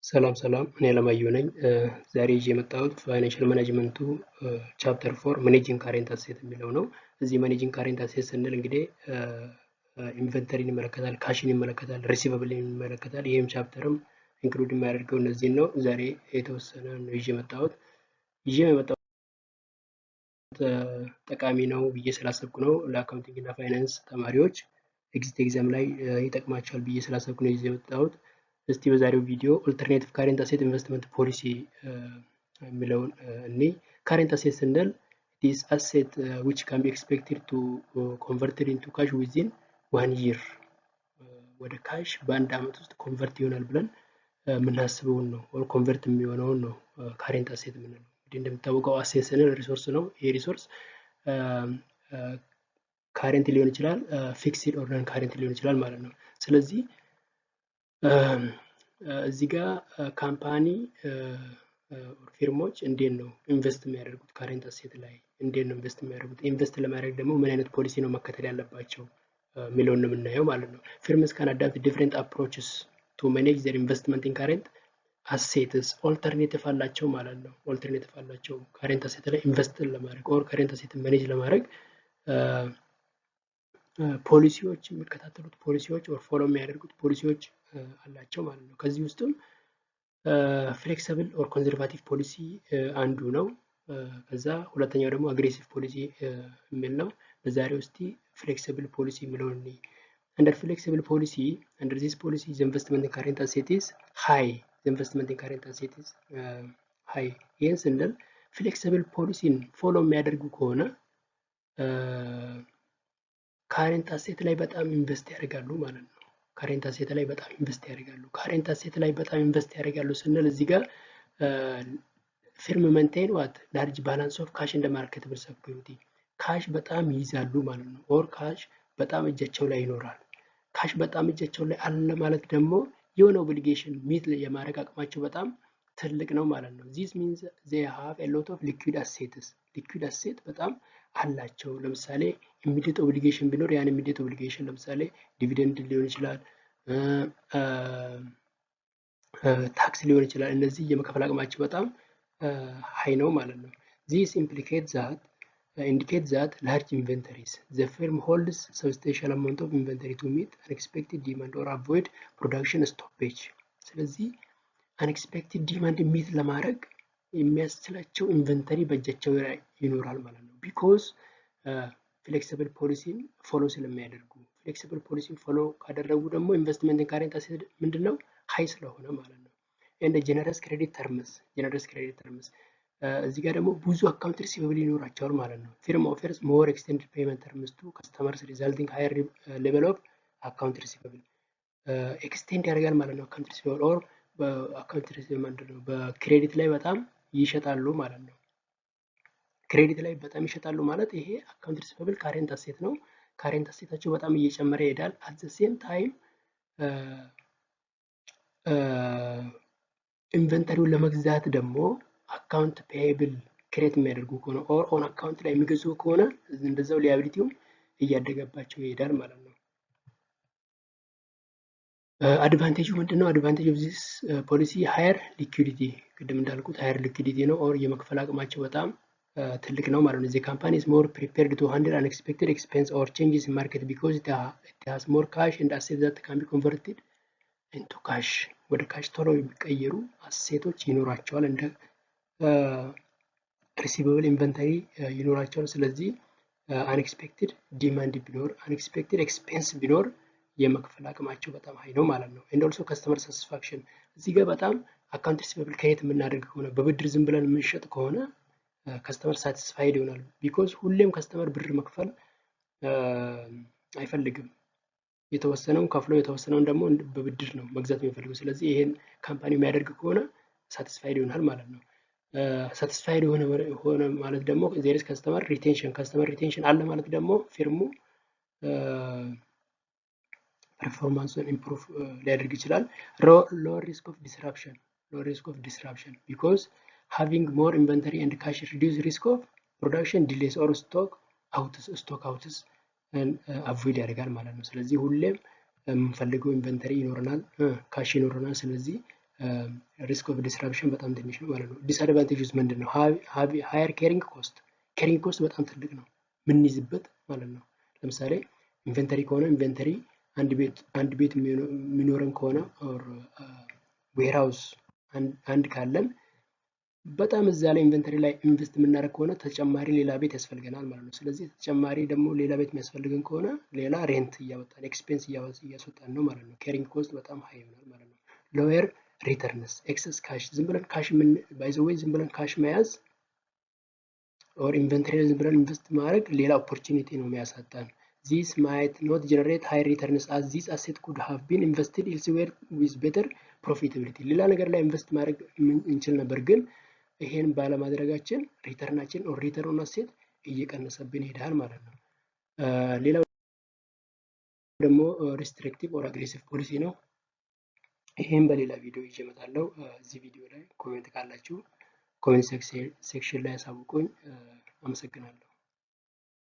ሰላም ሰላም፣ እኔ አለማየሁ ነኝ። ዛሬ ይዤ የመጣሁት financial management two chapter 4 managing current asset የሚለው ነው። እዚህ managing current asset ስንል እንግዲህ inventory ን ይመለከታል፣ cash ን ይመለከታል፣ receivable ን ይመለከታል። ይህም chapter ም include የሚያደርገው እነዚህን ነው። ዛሬ የተወሰነ ነው ይዤ የመጣሁት። ይዤ የመጣሁት ጠቃሚ ነው ብዬ ስላሰብኩ ነው። ለ accounting እና ፋይናንስ ተማሪዎች exit exam ላይ ይጠቅማቸዋል ብዬ ስላሰብኩ ነው ይዤ የመጣሁት። እስቲ በዛሬው ቪዲዮ alternative current asset investment policy የሚለውን እኔ current asset ስንል this asset which can be expected to converted into cash within one year፣ ወደ cash በአንድ ዓመት ውስጥ convert ይሆናል ብለን የምናስበውን ነው፣ or convert የሚሆነውን ነው current asset የምንለው። እንግዲህ እንደሚታወቀው asset ስንል resource ነው። ይሄ resource current ሊሆን ይችላል፣ fixed or non current ሊሆን ይችላል ማለት ነው። ስለዚህ እዚህ ጋር company firm ኦች እንዴት ነው invest የሚያደርጉት? Current asset ላይ እንዴት ነው invest የሚያደርጉት? Invest ለማድረግ ደግሞ ምን አይነት ፖሊሲ ነው መከተል ያለባቸው የሚለውን ነው የምናየው ማለት ነው። Firms can adopt different approaches to manage their investment in current assets። Alternative አላቸው ማለት ነው። Alternative አላቸው current asset ላይ invest ለማድረግ or current asset manage ለማድረግ ፖሊሲዎች፣ የሚከታተሉት ፖሊሲዎች or follow የሚያደርጉት ፖሊሲዎች አላቸው ማለት ነው። ከዚህ ውስጥም flexible or conservative policy አንዱ ነው። ከዛ ሁለተኛው ደግሞ aggressive policy የሚል ነው። በዛሬው እስቲ flexible policy የሚለውን እኔ under flexible policy, under this policy the investment in current asset is high, the investment in current asset is high። ይህን ስንል flexible policy ን follow የሚያደርጉ ከሆነ current asset ላይ በጣም invest ያደርጋሉ ማለት ነው። Current asset ላይ በጣም invest ያደርጋሉ። Current asset ላይ በጣም invest ያደርጋሉ ስንል እዚህ ጋር firm maintain what? Large balance of cash and marketable security፣ cash በጣም ይይዛሉ ማለት ነው። Or cash በጣም እጃቸው ላይ ይኖራል። Cash በጣም እጃቸው ላይ አለ ማለት ደግሞ የሆነ obligation meet የማድረግ አቅማቸው በጣም ትልቅ ነው ማለት ነው። This means they have a lot of liquid assets፣ liquid asset በጣም አላቸው። ለምሳሌ immediate obligation ቢኖር ያን immediate obligation ለምሳሌ dividend ሊሆን ይችላል፣ tax ሊሆን ይችላል። እነዚህ የመከፈል አቅማቸው በጣም high ነው ማለት ነው። This implicate that indicate that large inventories, the firm holds substantial amount of inventory to meet unexpected demand or avoid production stoppage። ስለዚህ unexpected demand meet ለማድረግ የሚያስችላቸው inventory በእጃቸው ላይ ይኖራል ማለት ነው። Because flexible policy ን follow ስለሚያደርጉ፣ flexible policy ን follow ካደረጉ ደግሞ investment current asset ምንድን ነው? High ስለሆነ ማለት ነው። And generous credit terms, generous credit terms እዚህ ጋር ደግሞ ብዙ account receivable ይኖራቸዋል ማለት ነው። Firm offers more extended payment terms to customers, resulting higher level of account receivable። Extend ያደርጋል ማለት ነው። Account receivable or በ account receivable ምንድን ነው? በ credit ላይ በጣም ይሸጣሉ ማለት ነው። Credit ላይ በጣም ይሸጣሉ ማለት ይሄ account receivable current asset ነው። Current asset ኣቸው በጣም እየጨመረ ይሄዳል። At the same time inventory ውን ለመግዛት ደግሞ account payable create የሚያደርጉ ከሆነ or on account ላይ የሚገዙ ከሆነ እንደዛው liability ውም እያደገባቸው ይሄዳል ማለት ነው። Advantage ኡ ምንድን ነው? Advantage of this policy higher liquidity፣ ቅድም እንዳልኩት higher liquidity ነው or የመክፈል አቅማቸው በጣም ትልቅ ነው ማለት ነው። The company is more prepared to handle unexpected expense or changes in market because it has more cash and asset that can be converted into cash። ወደ cash ቶሎ የሚቀየሩ asset ኦች ይኖራቸዋል፣ እንደ receivable፣ inventory ይኖራቸዋል። ስለዚህ unexpected demand ቢኖር፣ unexpected expense ቢኖር የመክፈል አቅማቸው በጣም high ነው ማለት ነው። And also customer satisfaction፣ እዚህ ጋር በጣም account receivable create የምናደርግ ከሆነ፣ በብድር ዝም ብለን የምንሸጥ ከሆነ customer satisfied ይሆናል። Because ሁሌም customer ብር መክፈል አይፈልግም። የተወሰነውን ከፍሎ የተወሰነውን ደግሞ በብድር ነው መግዛት የሚፈልገው። ስለዚህ ይሄን company የሚያደርግ ከሆነ satisfied ይሆናል ማለት ነው። Satisfied የሆነ ማለት ደግሞ there's customer retention፣ customer retention አለ ማለት ደግሞ firm ኡ performance ኡን improve ሊያደርግ ይችላል። Lower risk of disruption, lower risk of disruption because having more inventory and cash reduce risk of production delays or stock outs avoid ያደርጋል ማለት ነው። ስለዚህ ሁሌም የምንፈልገው inventory ይኖረናል፣ cash ይኖረናል። ስለዚህ Risk of disruption በጣም ትንሽ ነው ማለት ነው። Disadvantages ምንድን ነው? Higher carrying cost። Carrying cost በጣም ትልቅ ነው የምንይዝበት ማለት ነው። ለምሳሌ inventory ከሆነ፣ inventory አንድ ቤት የሚኖረን ከሆነ or warehouse አንድ ካለን፣ በጣም እዛ ላይ inventory ላይ invest የምናደርግ ከሆነ ተጨማሪ ሌላ ቤት ያስፈልገናል ማለት ነው። ስለዚህ ተጨማሪ ደግሞ ሌላ ቤት የሚያስፈልገን ከሆነ ሌላ rent እያወጣን፣ expense እያስወጣን ነው ማለት ነው። Carrying cost በጣም high ይሆናል ማለት ነው። Lower returns። Excess cash፣ ዝም ብለን cash by the way፣ ዝም ብለን cash መያዝ or inventory ዝም ብለን invest ማድረግ ሌላ opportunity ነው የሚያሳጣን። This might not generate high returns as this asset could have been invested elsewhere with better profitability። ሌላ ነገር ላይ invest ማድረግ እንችል ነበር፣ ግን ይሄን ባለማድረጋችን return ኣችን or return on asset እየቀነሰብን ይሄዳል ማለት ነው። ሌላው ደግሞ restrictive or aggressive policy ነው። ይሄን በሌላ ቪዲዮ ይዤ እመጣለሁ። እዚህ ቪዲዮ ላይ comment ካላችሁ comment section ላይ ያሳውቁኝ። አመሰግናለሁ።